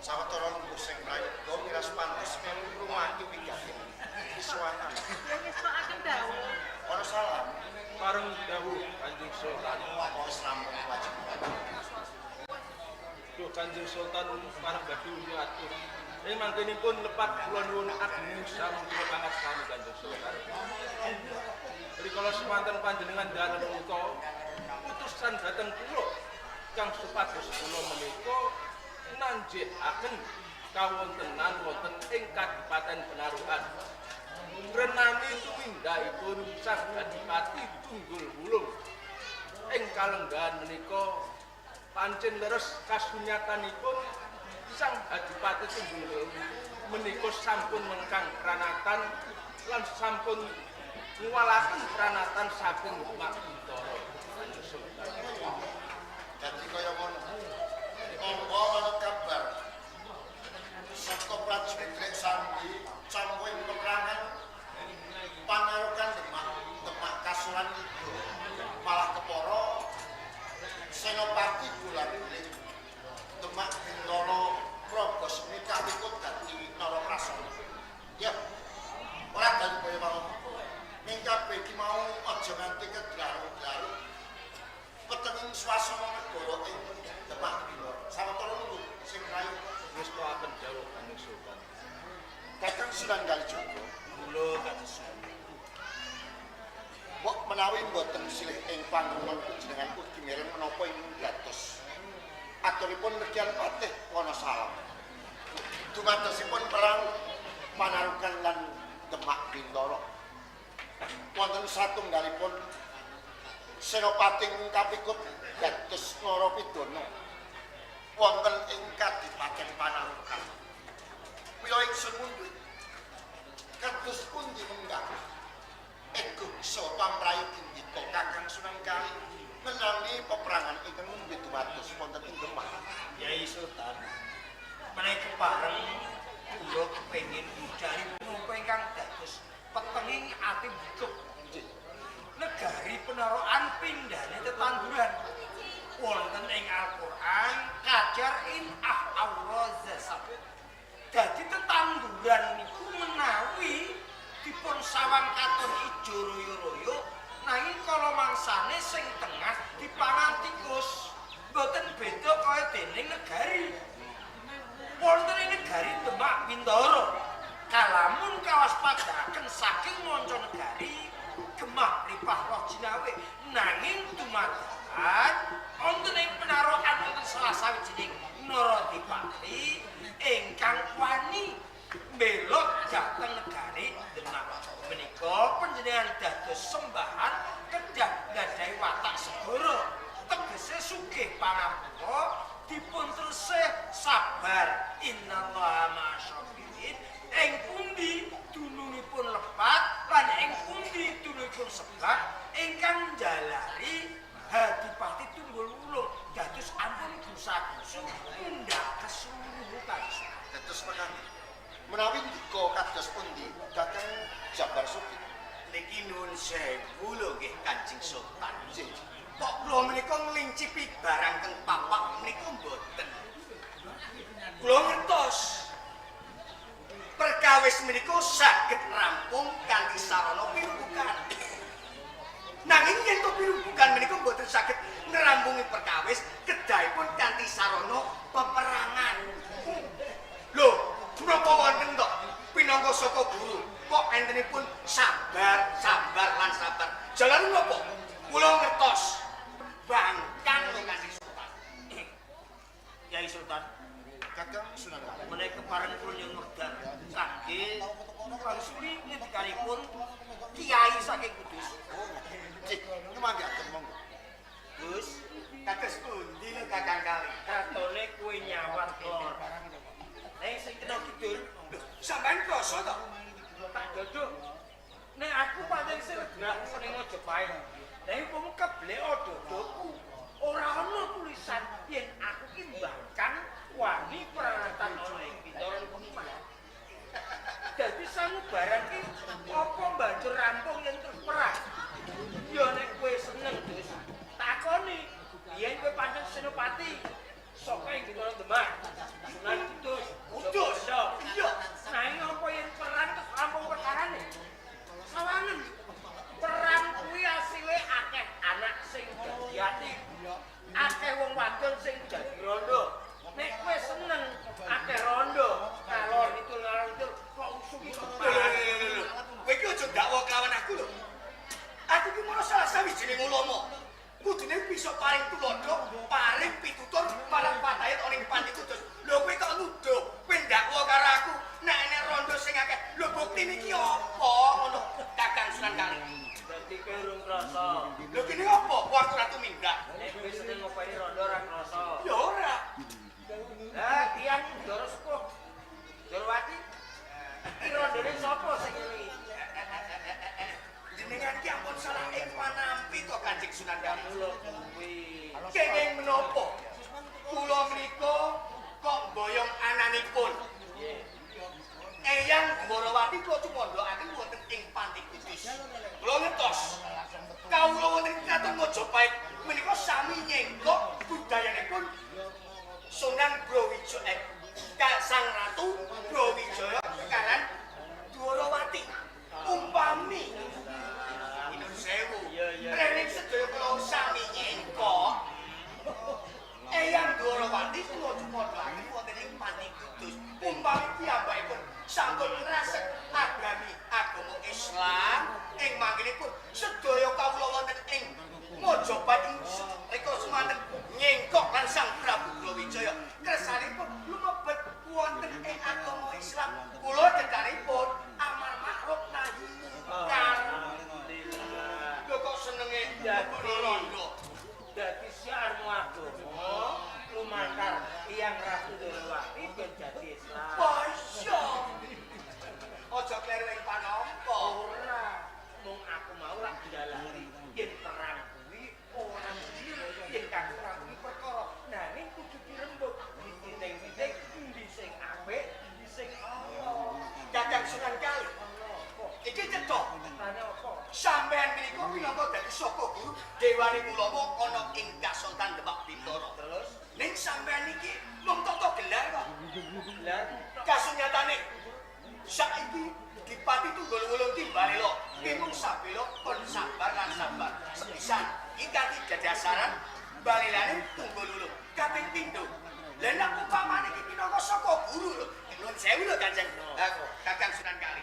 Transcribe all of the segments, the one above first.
Sawetara lungguh sing prayoga miras pantes melu ngrungokake wigati kiswanan. Ngestokaken dawuh. Ana salam. Pareng dawuh Kanjeng Sultan. Apa wis rampung wajib? Duh Kanjeng Sultan pareng badhe atur. Ing mangkenipun lepat kula nyuwun ageng sareng kula pangastani Kanjeng Sultan. Rikala semanten panjenengan dalem menika utusan dhateng kula kang supados kula menika nanjekaken kawontenan wonten ing Kadipaten Penarukan. Ngrenani tumindakipun Sang Adipati Tunggul Wulung. Ing kalenggahan menika pancen leres kasunyatanipun Sang Adipati Tunggul Wulung menika sampun mengkang pranatan lan sampun ngwalaken pranatan saking Demak Bintara. Dadi kaya ngono. Monggo manut kabar. Saka prajurit Sandi campuh peperangan Panarukan Demak, Demak kasuran itu malah kepara Senopati Gulan-guling Demak Bintara Prabasmi kapikut dadi Naraprasana. Ya. Ora dalu kaya mau. Ning kabeh iki mau aja nganti kedraru-draru. Petenging swasana negara ing Demak Bintara. Sawetara lungguh sing rayu Ngestokaken dawuh Kanjeng Sultan. Kakang Sunan Kalijaga. Kula kados Mbok menawi mboten silih ing pangremen panjenengan ugi mireng menapa ing dados aturipun Regyan Patih Wonosalam. Dumadosipun perang Panarukan lan Demak Bintara. Wonten satunggalipun senopati kapikut dados Narapidana wonten ing Kadipaten Panarukan. Mila ingsun mundhut kados pundi menggah ego saha pamrayogindika Kakang Sunan Kali menangi peperangan ingkang nembe dumados wonten ing Demak. Yai Sultan, menawi kepareng kula kepengin budari punapa ingkang dados petenging ati butuh. Negari Penarukan pindhane tetanduran. Wonten ing Al-Qur'an kajar in ah awrazasa. Dadi tetanduran niku menawi dipun sawang katon ijo royo-royo nanging kala mangsane sing tengah dipangan tikus. Mboten beda kaya dening negari. Wonten ing negari Demak Bintara kalamun kawaspadaken saking manca negari gemah ripah roh jinawe, nanging dumadakan wonten ing Penarukan wonten salah sawijining Naradipati ingkang wani mbelot dhateng negari Demak. Menika panjenengan dados sembahan kedah nggadahi watak segara, tegese sugih pangapura, dipun tresih sabar, innallaha ma'asyabirin. Ing pundi dunungipun lepat lan ing pundi dunungipun sebak ingkang njalari Adipati Tunggul Wulung dados ampun gusa-gusu mundhak keseluruhan kados. Dados mekaten. Menawi ndika kados pundi Kakang Jabar Sukit? Niki nuwun sewu lho nggih Kanjeng Sultan. Nggih. Kok kula menika nglincipi barang teng papak menika mboten. Kula ngertos. Perkawis menika saged rampung kanthi sarana pirembugan. Nanging yen to pirembugan menika mboten saged ngrampungi perkawis, kedahipun kanthi sarana peperangan. Lho, menapa wonten to pinangka saka guru kok entenipun sabar, sabar lan sabar. Jalan napa? Kula ngertos. Bangkang lho Kanjeng Sultan. Yai Sultan, Kakang Sunan Kali. Menawi kepareng kula nyuwun wekdal kangge wangsuli ngendikanipun kiai saking Kudus. Oh, nggih, nyumanggaken monggo. Gus, Kados pundi lho Kakang Kali? Katone kowe nyawat lor. Nek sing kena kidul, Lho, sampean krasa to? Tak dodok. Nek aku pancen sing gerak ning Majapahit. Nek umpama keblek dodoku, ora ana tulisan yen aku ki mbangkang wani pranatan ana ing Bintara Demak. Dadi samubarang ki apa banjur rampung yen terus perang? Ya nek kowe seneng, Gus, takoni. Yen kowe pancen senopati saka ing Bintara Demak, Sunan Kudus. kula cumandhakaken wonten ing Panti Kudus. Kula ngertos. Kawula wonten ing Kraton Majapahit menika sami nyengkok budayanipun Sunan Brawijaya Sang Ratu Brawijaya kekaran Dwarawati. Umpami Inun sewu. Rening sedaya kula sami nyengkok Eyang Dwarawati kula cumandhakaken wonten ing Panti Kudus. Umpami piyambakipun sampun ngrasek agami agama Islam ing manggenipun sedaya kawula wonten ing Majapahit ing rika semanten nyengkok lan Sang Prabu Brawijaya kersanipun lumebet wonten ing agama Islam. Kula cethanipun amar ma'ruf nahi munkar. Lho kok senenge mlebu rondo. Dadi siarmu agama lumantar Eyang Ratu Dwarawati ben dadi Islam. Wah iya. Aja kleru ing panampa. Ora, mung aku mau lak ndalani yen perang kuwi ora bener, yen kanggo perang kuwi perkara nanging kudu dirembug dititing-titing endi sing apik, endi sing ala. Kakang Sunan Kali. Iki cetha. Tane apa? Sampeyan menika minangka dadi saka guru dewane ulama ana ing Kasultan Demak Bintara. Terus Ning sampeyan iki mung tata gelar kok. gelar Kasunyatane saiki Dipati Tunggul Wulung ki Balela, ki mung sabela kon sabar lan sabar. Sepisan iki kanthi dadasaran balelane Tunggul Wulung kaping pindho. Lah nek upamane iki minangka saka guru lho. Nuwun sewu lho Kanjeng Kakang Sunan Kali.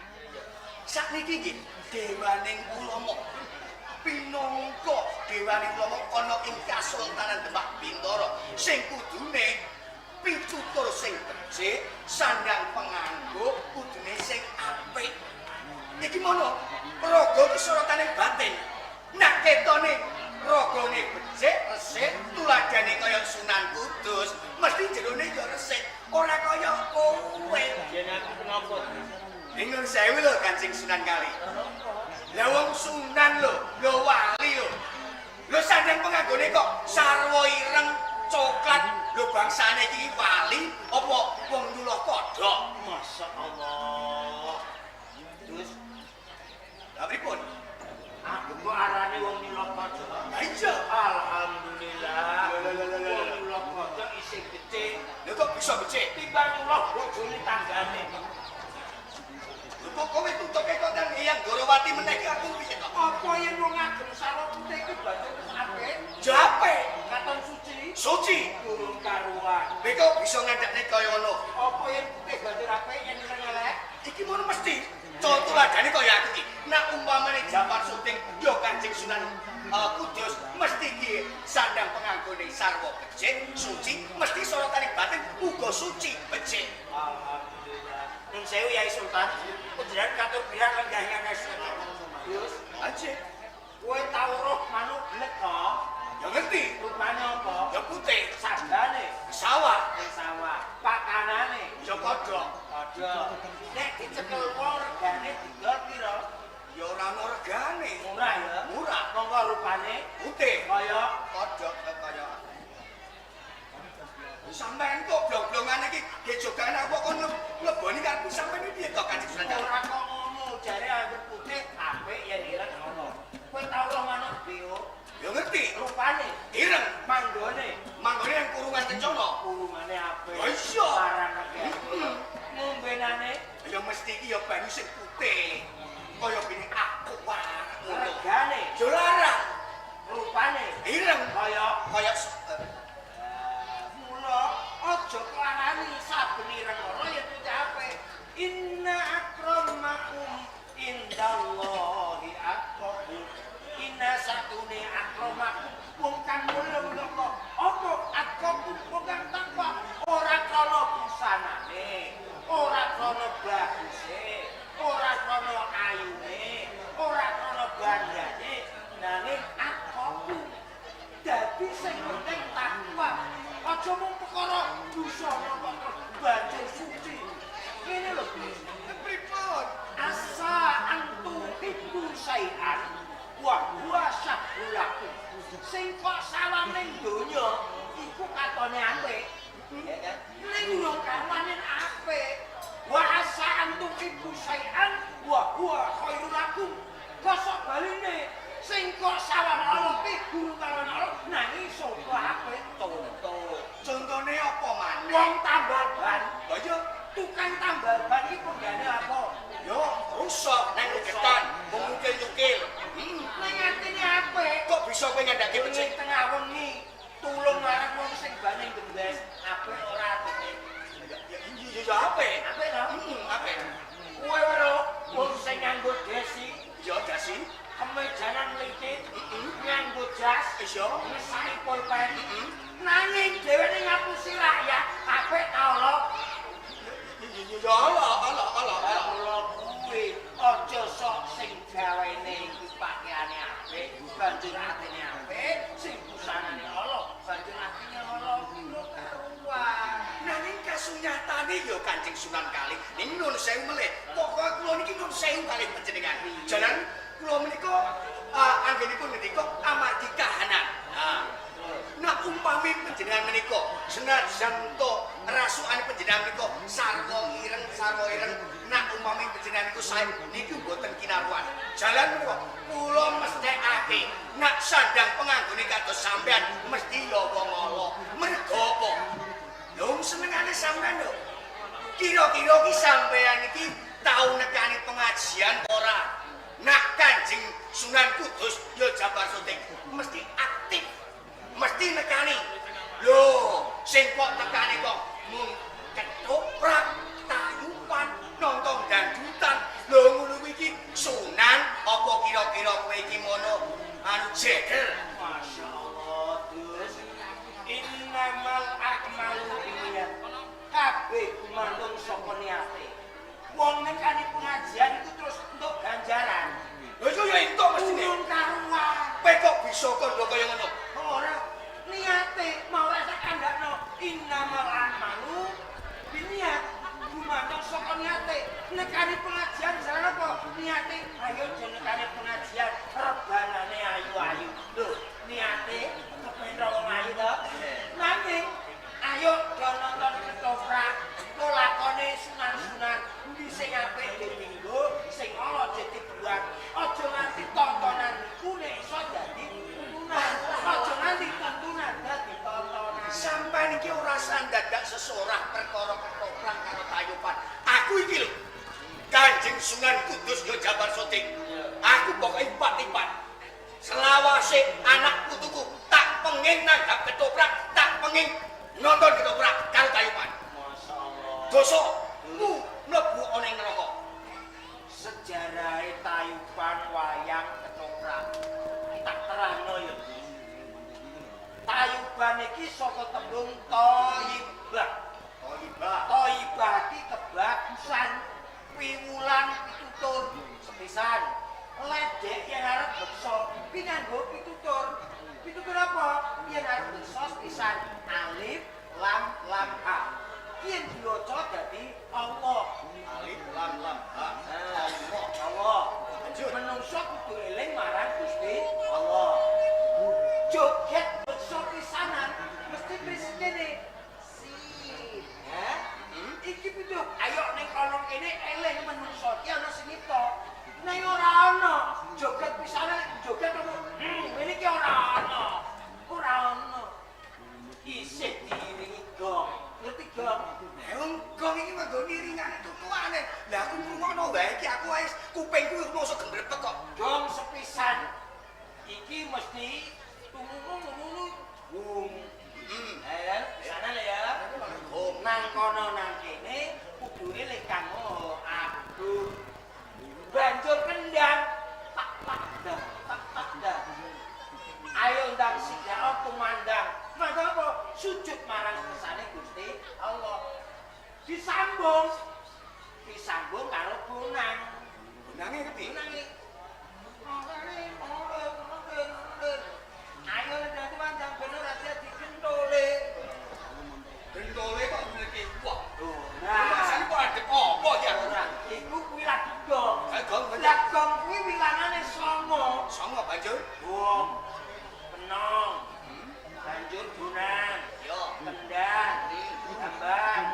Sakniki nggih dewaning ulama pinangka dewaning ulama ana ing Kasultanan Demak Bintara sing kudune pitutur sing becik, sandang penganggo kudune sing apik. Iki mono raga iki sorotane batin. Nek ketone ragane becik, resik, tuladhane kaya Sunan Kudus, mesti jerone ya resik, ora kaya kowe. Yen aku kenapa? Nuwun sewu lho Kanjeng Sunan Kali. Lah wong Sunan lho, lho wali lho. Lho sandang penganggone kok sarwa ireng, coklat, lho bangsane iki wali apa wong nyuloh kodhok? Masya Allah. Terus Lah pripun? aku kok arane wong nyuloh kodhok. Lah iya. Alhamdulillah. Lho, lho, lho, lho, lho. Wong nyuloh kodhok isih becik. Lho kok bisa becik? Timbang nyuloh bojone tanggane. Lho kok kowe tutuke kok nang Eyang Dwarawati meneh iki aku piye kok? Apa yen wong agem sarwa putih iki banjur wis apik? Jape Katon suci, suci. durung karuan. Lha kok bisa ngandhakne kaya ngono? Apa yen putih banjur apik yen ireng elek? Iki mono mesti contoh ladane kaya aku iki. Nek umpamane Japar Suting ya Kanjeng Sunan Kudus mesti iki sandang penganggone sarwa becik, suci, mesti sorotane batin uga suci becik. Alhamdulillah. Nun sewu Yai Sultan, panjenengan katur pirang lenggah ingkang ngastu. Terus Aje, kowe tau roh manuk blek to? ya ngerti, Rupane apa? ya putih, Sandane sawah, ning sawah, pakanane ya kodhok, padha. Nek dicekel wong regane didol pira? ya ora ono regane. Murah ya. Murah, Monggo rupane putih, kaya kodhok kaya. Sampeyan kok blong-blongan iki gejogan aku kok ngleboni karepku sampeyan iki piye to Kanjeng Sunan Kali? ora kok ngono, jare anggere putih apik yen ireng ngono. Kowe tau roh manuk beo, Ya ngerti, rupane ireng, manggone manggone yang kurungan kencana. kurungane apik. Oh iya. Larang regane. Heeh. Ngombenane Ya mesti iki ya banyu sing putih. Kaya gini aku wae ngono. regane, Ya larang, rupane ireng kaya kaya mula aja kelarani saben ireng ora ya putih apik. Inna akramakum indallahi atqakum. Inna satune akramakum wong kang mulya Allah. Apa atqakum wong kang takwa ora krana busanane, ora krana baguse, ora krana ayune, ora krana bandane, nanging atqakum. Dadi sing penting takwa. Aja mung perkara busana kok terus banjur suci. Ngene lho, Gus. Pripun? Asa antu hibbu sayan wa huwa syahulakum. Sing kok sawang ning donya iku katone apik. Ya kan? Ning urung karuane apik. Wa asa antu hibbu sayan wa Oh iya, Tukang tambal ban iki penggane apa? yo rusak nang getan, mung nyukil-nyukil. Ning atine apik. Kok bisa kowe ngandhake Bengi becik? tengah wengi tulung marang wong sing bane gembes, apik ora atine? Ya iya ya apik. Apik to? Apik. Kowe weruh wong sing nganggo desi, Ya dasi. Kemejanan mlitit, nganggo jas, Iya. ngesaki pulpen. Nanging dheweke ngapusi rakyat, apik ta ora? Ya Allah, Allah, Allah, Allah. Mula kuwi aja sok sing gawene iku pakaiane apik, banjur atine apik, sing busanane ala, banjur atine ala kuwi lho karuan. Nanging kasunyatane ya Kanjeng Sunan Kali. Ning nun sewu melih. Pokoke kula niki nun sewu kalih panjenengan. Jalan kula menika anggenipun ngendika amargi kahanan. Nah, nah umpami panjenengan menika senajan to rasukane panjenengan menika sarwa ireng sarwa ireng, nak umpami panjenengan niku sae niku mboten kinaruan. Jalan menika kula mesthekake nak sandang penganggone kados sampean mesti ya wong ala. Mergo apa? Lho senengane sampean lho. Kira-kira ki sampean iki tau nekani pengajian ora? Nak Kanjeng Sunan Kudus ya Jabar Soting mesti aktif, mesti nekani. Lho, sing kok tekani kok mung ketoprak, tayupan, nonton dangdutan. Lho ngono kuwi iki sunan apa kira-kira kowe iki mono anu jeger? Masya Allah, Dus. Innamal a'malu binniyat. Kabeh gumantung saka niate. Wong nekani pengajian iku terus entuk ganjaran. Lho iku ya entuk mestine. Urung karuan. Kowe kok bisa kandha kaya ngono? Ora niate mau ora tak kandhakno. Innamal a'malu binniyat. Gumantung saka niate. Nekani pengajian jalan apa? Niate ayo jenengane pengajian rebanane ayu-ayu. Lho, niate kepengin wong ayu to. Nanging ayo do nonton ketoprak, lakone sunan-sunan endi sing apik dinggo, sing ala aja dibuat. Aja nganti tontonan iku nek iso dadi tuntunan. Aja nganti tuntunan dadi tontonan. Sampeyan iki ora sandadak sesorah perkara ketoprak karo tayupan. Aku iki lho Kanjeng Sunan Kudus ya Jabar Soting. Aku pokoke ipat-ipat. Selawase anak putuku tak pengen nanggap ketoprak, tak pengen nonton ketoprak karo tayupan. Masyaallah. Dosamu mlebu ana ing neraka. Sejarahe tayuban wayang ketoprak. Tak terangno ya. Tayuban iki saka tembung thayyibah. Thayyibah. Thayyibah iki kebagusan, piwulang pitutur sepisan. Ledek yen arep beksa kuwi nganggo pitutur. Pitutur apa? Yen arep beksa sepisan alif lam lam ha. Yen diwaca dadi Allah. Alif lam lam ha. Allah. Allah. Lanjut. Menungso kudu eling marang Gusti Allah. Joget beksa pisanan mesti prinsipene sip. Ya. Iki pitu ayo ning kono kene eling menungso iki ana sing nyipta. Ning ora ana joget pisanan joget apa? Ngene iki ora ana. Ora ana. Isih diiringi gong. Ngerti gong? Wong gong iki nganggo niringane tutuane. Lah aku ngrungokno wae iki aku wis kupingku wis mosok gembrepek kok. Gong sepisan iki mesti tunggu-tunggu wung. Ya, sana lah ya. Gong. Nang kono nang kene kudu eling kang Maha Agung. Banjur kendang tak tak dah tak tak dah. Ayo ndang sidao tumandang. Mangga apa? Sujud marang kersane Gusti Allah. Disambung. Disambung karo bonang. Bonange kepiye? Bonange. Ayo ndang tumandang ben ora dadi gentole. Gentole kok ngerti wah. Nah, Masane kok adep apa iki aku? ora, iku kuwi lagi gong. Ayo gong banjur. Lah gong kuwi wilangane songo. Songo banjur. Gong. Penong. Banjur bonang. Yo. Kendang. Gambang.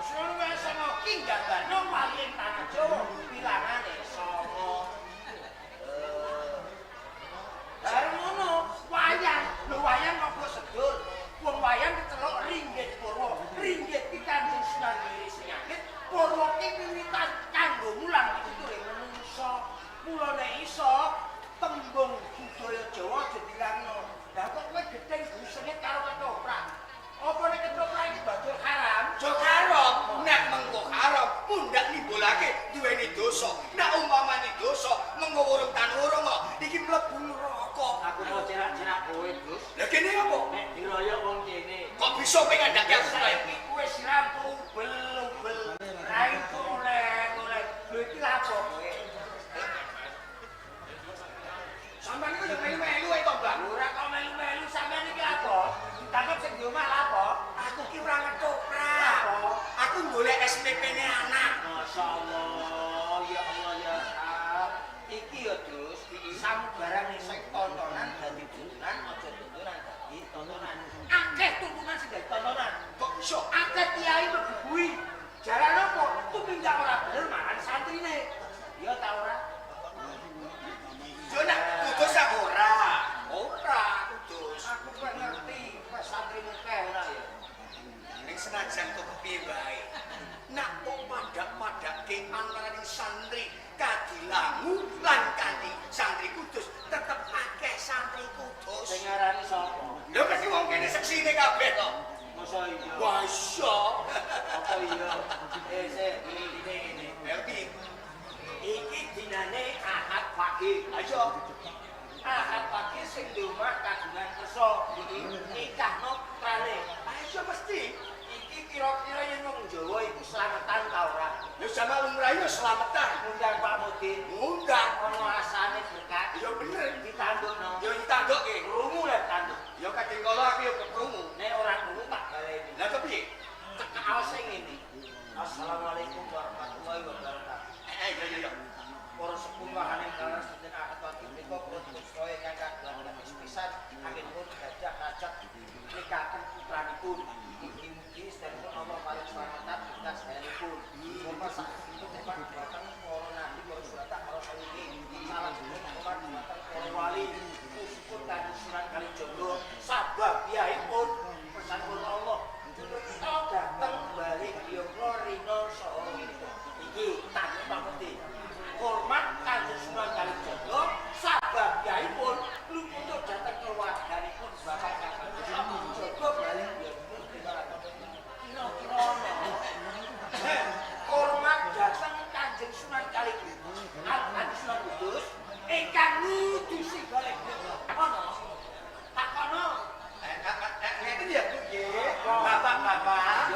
Sono wae songo ki gambarno wali ing tanah Jawa wilangane songo. Bareng ngono, wayang. Lho wayang kok kok sedur. Wong wayang kecelok ringgit purwa. Ringgit ki Kanjeng Sunan Giri sing Masya Allah, ya Allah ya Hak. Iki ya terus samubarang sing tontonan dadi tuntunan, aja tuntunan dadi tontonan. Akeh tuntunan sing dadi tontonan. Kok iso? Akeh kiai mlebu kuwi. Jaran apa? Tumindak ora bener marang santrine. Ya ta ora? Yo nak kudus sak ora. Ora kudus. Aku kok ngerti, wes santrimu keh ora ya. Ning senajan kok kepiye wae. Nak kok padhak-padhakke antaraning santri Kadilangu lan kanthi santri Kudus, tetep akeh santri Kudus. Sing ngarani sapa? Lho mesti wong kene seksine kabeh to. Masa iya? Wah iso. Apa iya? Eh, sik, ngene ngene. Lha piye? Iki dinane Ahad pagi. Ayo. Ahad pagi sing di omah kagungan kersa. Nikahno putrane. Ayo mesti. Iki kira-kira yen wong Jawa iku slametan ta ora? Lho sama lumrah yo slametan. Ngundang Pak Mudin. Ngundang. Ana asane berkat. Ya bener. Ditandukno. Yo ditandukke. Krungu lek tanduk. Ya kadang kala aku yo keprungu. Nek ora krungu tak baleni. Lah kepiye? Cekak sing ngene. Assalamualaikum warahmatullahi wabarakatuh. Yo yo yo. Para sepuh wahane kalas dinten Ahad wage menika kula dipun sedaya ingkang kagungan kados pisan anggenipun gadah hajat nikahaken putranipun. Mugi-mugi sedaya Allah paring slametan berkah sedayanipun. Bapak sakjroning tempat dhumateng para nabi, para surata, para salihin. Salam hormat dhumateng para wali. Syukur kanjeng Sunan Kalijaga sababiyahipun pesanipun Allah kita dateng bali griya rina saha menika. Iki tanduk pameti. Hormat Kanjeng Sunan Kalijaga sababiyahipun lumuntur dhateng keluarganipun Bapak Kakang Jaga bali kira-kira ana. Hormat dhateng Kanjeng Sunan Kalijaga Kanjeng Sunan Kudus ingkang ngudusi golek ana. Takono. Ngeten ya Bu nggih. Bapak-bapak,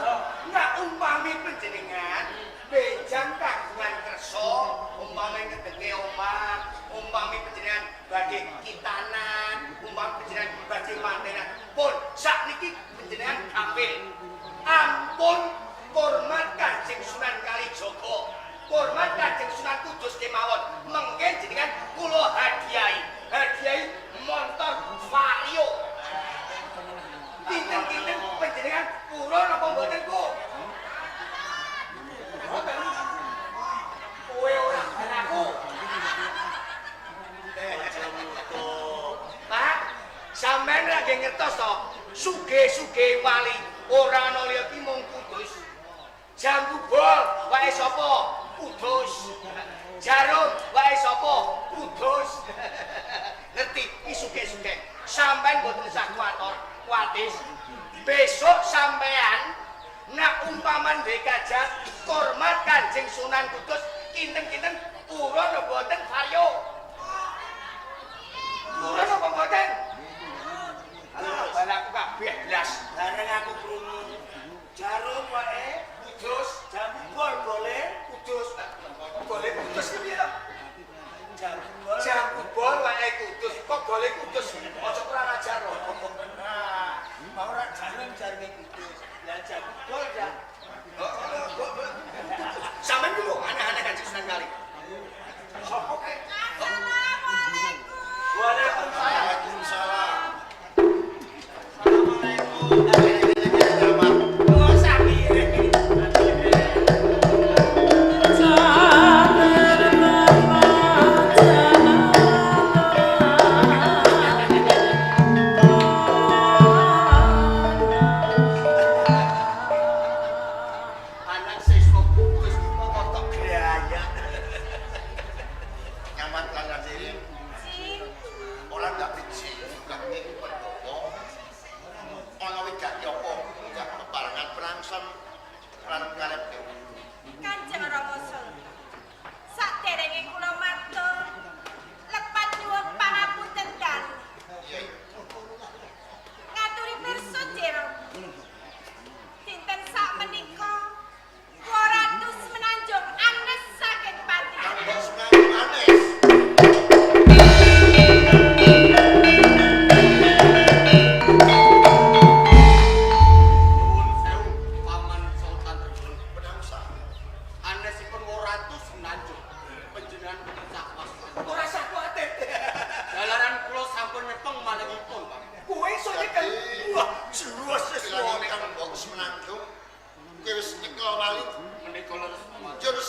nek umpami panjenengan benjang kagungan kersa, umpami ngedenge omah, umpami panjenengan badhe kitanan, umpami panjenengan badhe mantenan, pun sakniki panjenengan gampil. Ampun hormat Kanjeng Sunan Kalijaga. Hormat Kanjeng Sunan Kudus kemawon. Mengke jenengan kula hadiahi. Hadiahi montor Vario. Kinten-kinten panjenengan purun apa mboten, Bu? Mboten. Kowe ora ben aku. Pak, sampean ra nggih ngertos to, sugih-sugih wali ora ana liya ki mung Kudus. Jambu bol wae sapa? Kudus. Jarum wae sapa? Kudus. Ngerti ki sugih-sugih. Sampean mboten usah kuwatir, kuwatir. Besok sampean nak umpaman duwe kajat hormat Kanjeng Sunan Kudus kinten-kinten purun apa mboten Vario? Purun apa mboten? Balaku kabeh blas. Bareng aku krungu jarum wae Kudus, jambu bol boleh Kudus. Boleh Kudus ki piye to? Jambu bol. Jambu bol wae Kudus. Kok boleh Kudus? Aja kurang ajar kok. Nah, mau ora jarum jarume Kudus. Lah jambu bol ya. Sampeyan ku lho aneh-aneh Kanjeng Sunan Kali. Sopo kae? Assalamualaikum. Waalaikumsalam. Waalaikumsalam. Assalamualaikum. Oh, sakit.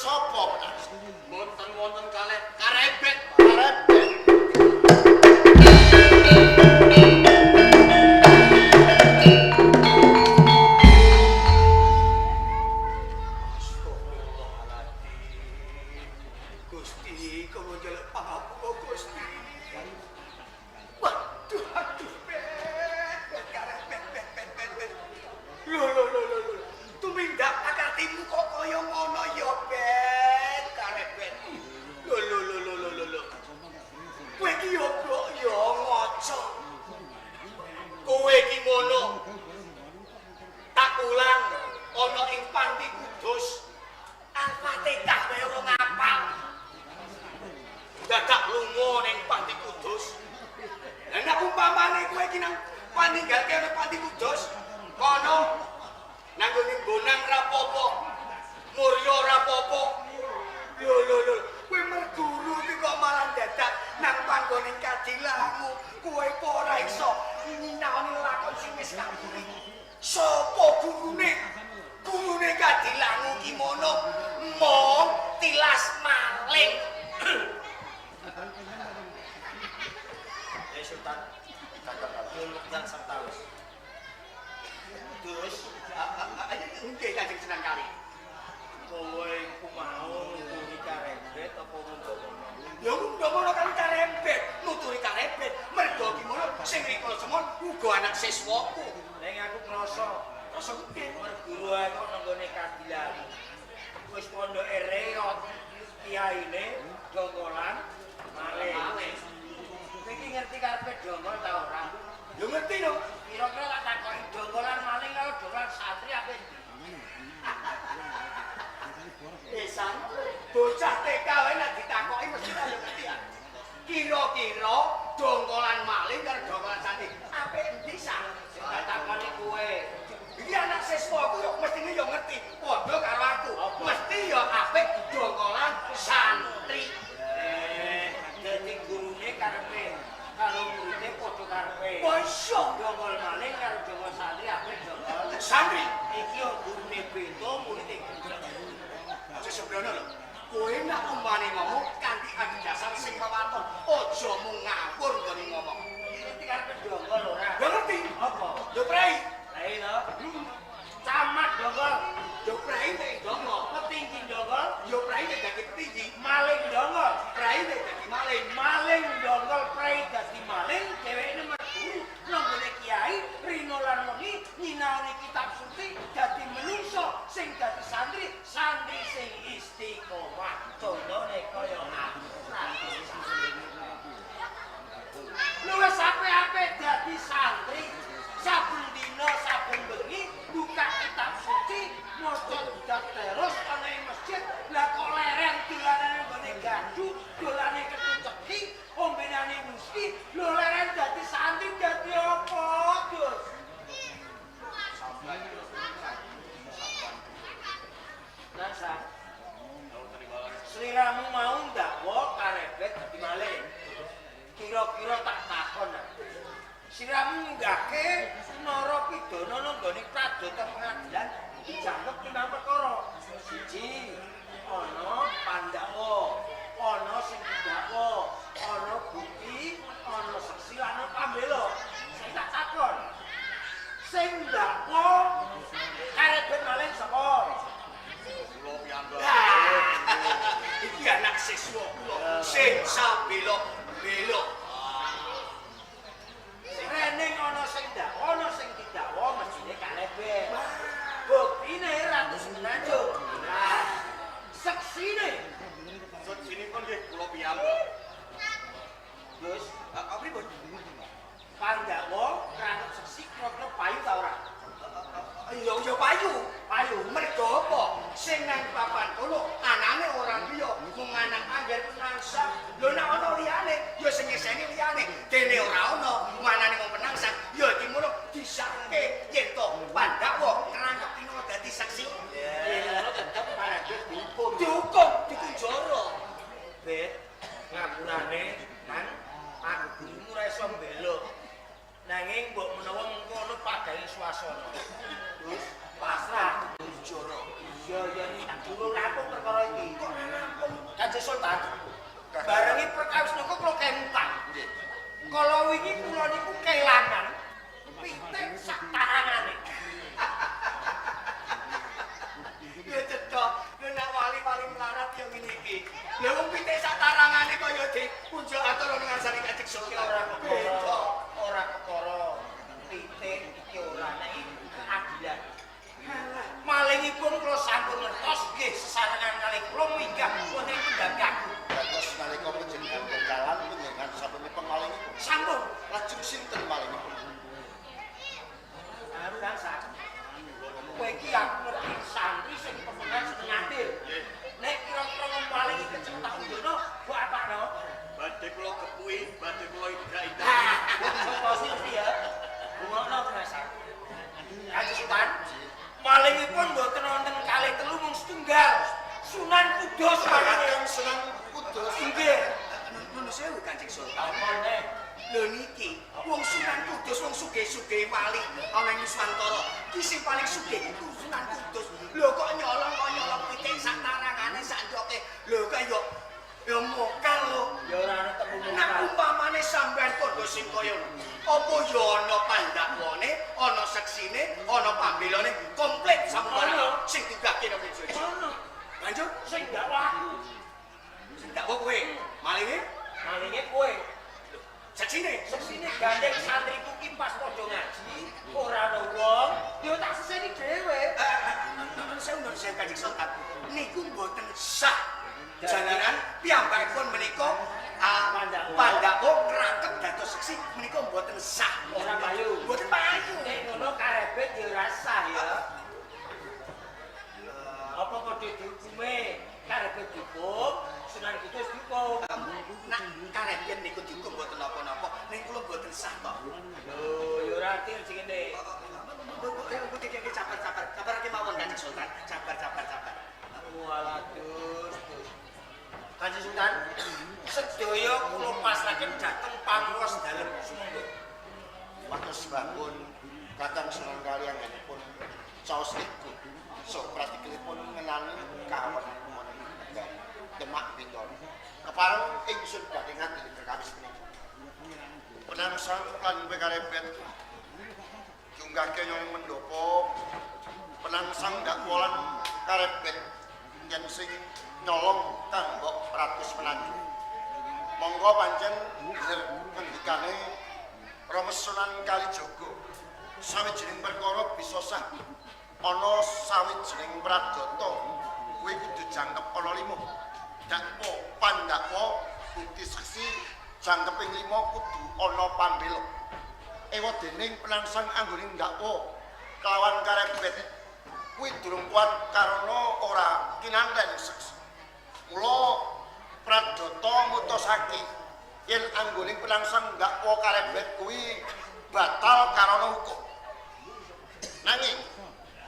sapa menawi? Mboten wonten kalih karebet. Karebet. Astagfirullahaladzim. Gusti, kula njaluk pangapura Gusti. Waduh, aduh, bet, bet, karebet, bet, bet, bet, bet. Lho, lho, lho, lho, lho. Tumindak pakartimu kok kaya ngono ya, bet, karebet. Lho, lho, lho, lho, lho, lho, lho. Kowe iki ya, Bro, ya ngaca. Kowe iki ngono. Tak ulang ana ing Panti Kudus. Al-Fatihah wae ora ngapal. Dadak lunga ning Panti Kudus. Lah nek umpamane kowe iki nang paninggalke nang Panti Kudus, kono nang nggone bonang rapopo, murya rapopo. Lho lho lho, kowe merguru iki kok malah dadak nang panggone kadilangu. Kowe kok ora iso nyinaoni lakon sing wis kapuri. Sopo gurune? Gurune kadilangu ki mono mong tilas maling. Ya Sultan, nyuwun wekdal sawetawis. Gus, Nggih Kanjeng Sunan Kali. kowe iku mau nuturi karebet apa ngomong? Ya ngono kan karembet, nuturi karebet. Mergo ki mono sing rikala semon uga anak siswaku. Ning aku krasa Rasa piye? merguru ae kok nang nggone kadilangu. Wis pondoke reot, kiyaine dongkolan maling. Kowe iki ngerti karepe dongkol ta ora? Ya ngerti no. Kira-kira tak takoki dongkolan maling karo dongkolan santri apa endi? Esan, bocah TK wae nek ditakoki mesti ora ngerti ya. Kira-kira dongkolan maling karo dongkolan santri, apik endi sang? Sing tak takoni kowe. Iki anak siswaku yo mestine yo ngerti, padha karo aku. Apa? Mesti yo apik dongkolan santri. Dadi gurune karepe karo muride padha karepe. Wah iya, Dongkol maling karo dongkol santri apik dongkol santri. Iki yo gurune beda, muride beda. Aja sembrono lho. Kowe nek umpamane ngomong kanthi adhedhasar sing wewaton, aja mung ngawur nggone ngomong. Ngerti karepe dongkol ora? Ya ngerti. Apa? Yo prei, Lah iya to. Camat dongkol, yo prei nek ndonga, petinggi dongkol, yo prei nek dadi petinggi, maling dongkol. prei nek dadi maling. Maling dongkol prei dadi maling, dheweke merguru nang nggone kiai rino lan wengi nyinaoni kitab suci dadi menungso sing dadi santri, santri sing istiqomah. Contone kaya aku santri. Luwes apik-apik dadi santri, saben dina saben bengi buka kitab suci, maca budak terus ana ing masjid. Lah kok leren dolanane nggone gandu, dolane ketuceki, ombenane whisky, lho leren dadi santri dadi apa, Gus? Nasa, sliramu mau ndakwa karebet dadi maling. Kira-kira tak takon. Nah. Sliramu ngunggahke narapidana nang nggone pradata pengadilan dijangkep limang perkara. Siji, ana pandakwa, ana sing didakwa, ana bukti, ana saksi lan ana pambela. Sing tak takon. Sing ndakwa karebet maling sapa? Kula piyambak. Iki anak siswa kula sing sabelo-belo. Reneng ana sing dakwa, ana sing didakwa mestine karebet. Buktine Ratu Semenanjung. Nah, seksine Sesinipun nggih kula piyambak. Gus, Apa pripun? pandakwa kranget seksi kira-kira payu ta ora? Ya ya payu. Payu. Mergo apa? Sing nang papan kono anane ora liya mung anak angger penangsang. Lho nek ana liyane ya sing ngeseni liyane. Dene ora ana manane wong penangsang ya iki ngono disahke yen to pandakwa ngrangkep pinono dadi saksi. Yen ngono tetep karebet dihukum. Dihukum dikunjara. Bet, ngapurane kan aku gurumu ora iso mbela. Nanging mbok menawa mengko ana padahe swasana. Gus, pasrah. Kunjara. Iya, iya, tak durung rampung perkara iki. Kok ora rampung. Kanjeng Sultan. Barengi perkawis niku kula kemutan. Nggih. Kala wingi kula niku kelangan pitik sak tarangane. Ya cetha, lho nek wali-wali melarat ya ngene iki. Lha wong pitik sak tarangane kaya dipunjuk atur ana ngarsane Kanjeng Sultan. Ora kekara, ora kekara. Pitik iki ora nek keadilan. Malingipun kula sampun ngertos nggih sesarengan kalih kula minggah wonten ing pendapi aku. Dados nalika panjenengan dalan panjenengan sampun nyepeng malingipun. Sampun. Lajeng sinten malingipun? Kang Sak. Kowe iki aku ngerti santri sing pemenang seneng adil. Nek kira-kira wong paling kecek tak undono, mbok apakno? Badhe kula kepuhi, badhe kula idrak-idrak. Sapa sih ngerti ya? Bungokno Kang Sak. Kanjeng Sultan, malingipun mboten wonten kalih telu mung setunggal. Sunan Kudus malinge. Kakang Sunan Kudus. Nggih. Nuwun sewu Kanjeng Sultan. Apa neh? Lho niki, wong Sunan Kudus wong sugih-sugih wali ana ing Nuswantara. Ki sing paling sugih iku Sunan Kudus. Lho kok nyolong pitik sak tarangane sak ndoke. Lho kok yo ya mokal lho. Ya ora ana temu Nek umpamane sampean padha sing kaya ngono, apa ya ana pandakwane, ana seksine, ana pambelane, komplit sampeyan Ana. sing diugahke nang bojo. Ana Lanjut, sing dakwa aku. sing dakwa kowe, malinge, Malinge kowe. seksine. Seksine gandeng santriku ki pas padha ngaji, ora ana wong, ya tak seseni dhewe. Nuwun sewu, nuwun sewu Kanjeng Sultan. Niku mboten sah. Jalaran piyambakipun menika Pandakwa. pandakwa krangkep dados seksi menika mboten sah. Ora payu. Mboten payu. Nek ngono karebet ya ora sah ya. Apa padha dihukume? Karebet dihukum, Sunan Kudus dihukum. Nak karebet niku dihukum mboten napa-napa, ning kula mboten sah to. Lho, ya ora adil sing ngene. Sabar, sabar, sabar kemawon Kanjeng Sultan. Sabar, sabar, sabar. Walah dus. Kanjeng Sultan, sedaya kula pasrahaken dhateng panguwas dalem sumangga. Matur sembah Kakang Sunan Kaliyanganipun caos iku. So pratikelipun ngenani kawon wonten Tegal Demak Bintoro. Kepareng ingsun badhe ngadili perkawis punika. Penangsang lan kowe karebet junggahke nyong mendopo penangsang dakwa lan karebet yen sing nyolong kang mbok Ratu Semenanjung. Monggo pancen bener ngendikane Rama Sunan Kalijaga. Sawijining perkara bisa sah ana sawijining pradata kuwi kudu jangkep ana lima. Dakwa pandakwa bukti saksi jangkeping lima kudu ana pambela. Ewa dening penangsang anggone ndakwa kelawan karebet kuwi durung kuat karana ora kinanten seksi. Mula pradata mutusake yen anggone penangsang ndakwa karebet kuwi batal karana hukum. Nanging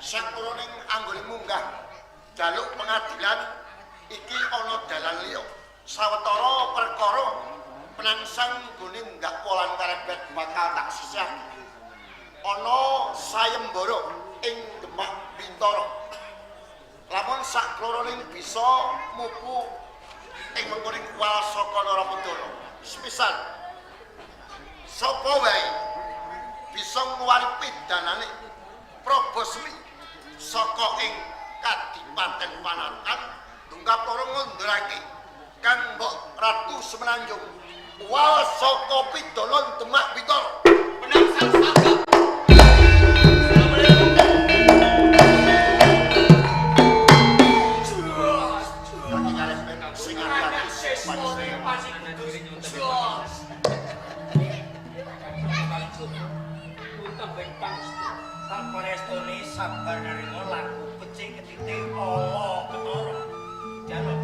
sakloroning anggone munggah jaluk pengadilan iki ana dalan liya. Sawetara perkara penangsang nggone ndakwa lan karebet bakal tak sisihake. Ana sayembara ing Demak Bintara. Lamun sakloroning bisa mupu ing mengkoning kuwal saka Narapedana. Sepisan sapa wae bisa ngluwari pidanane Probosmi saka ing Kadipaten Panatan dunggap loro ngundurake kang mbok Ratu Semenanjung wal saka pidana Demak Bintara. Penangsang saged. Assalamualaikum. Kaki karebet sing ati-ati Sesmone pasi Kudus. Jos. Tanpa restone sabar narima laku becik ketite ala ketara. Jaluk.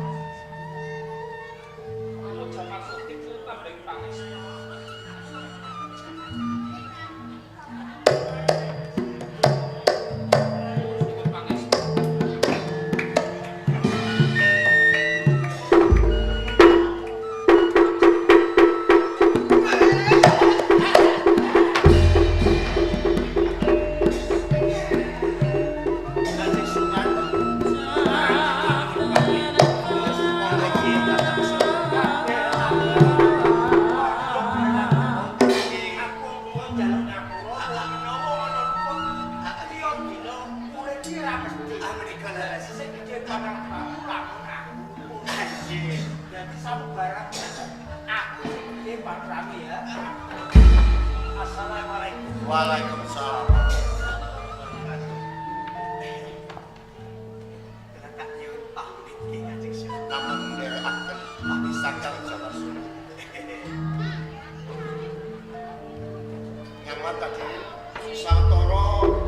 ra mesti. Ah, menika leres. Sing gedhe pamarentaku lamun aku. Nggih. Dadi samubarang aku sing gedhe pamarentaku ya. Assalamualaikum. Waalaikumsalam. Kula tak nyuwun pamit nggih Kanjeng Sunan. Namung nderekaken pamisakan Jabar Sugih. Nyaman tadi sawetara.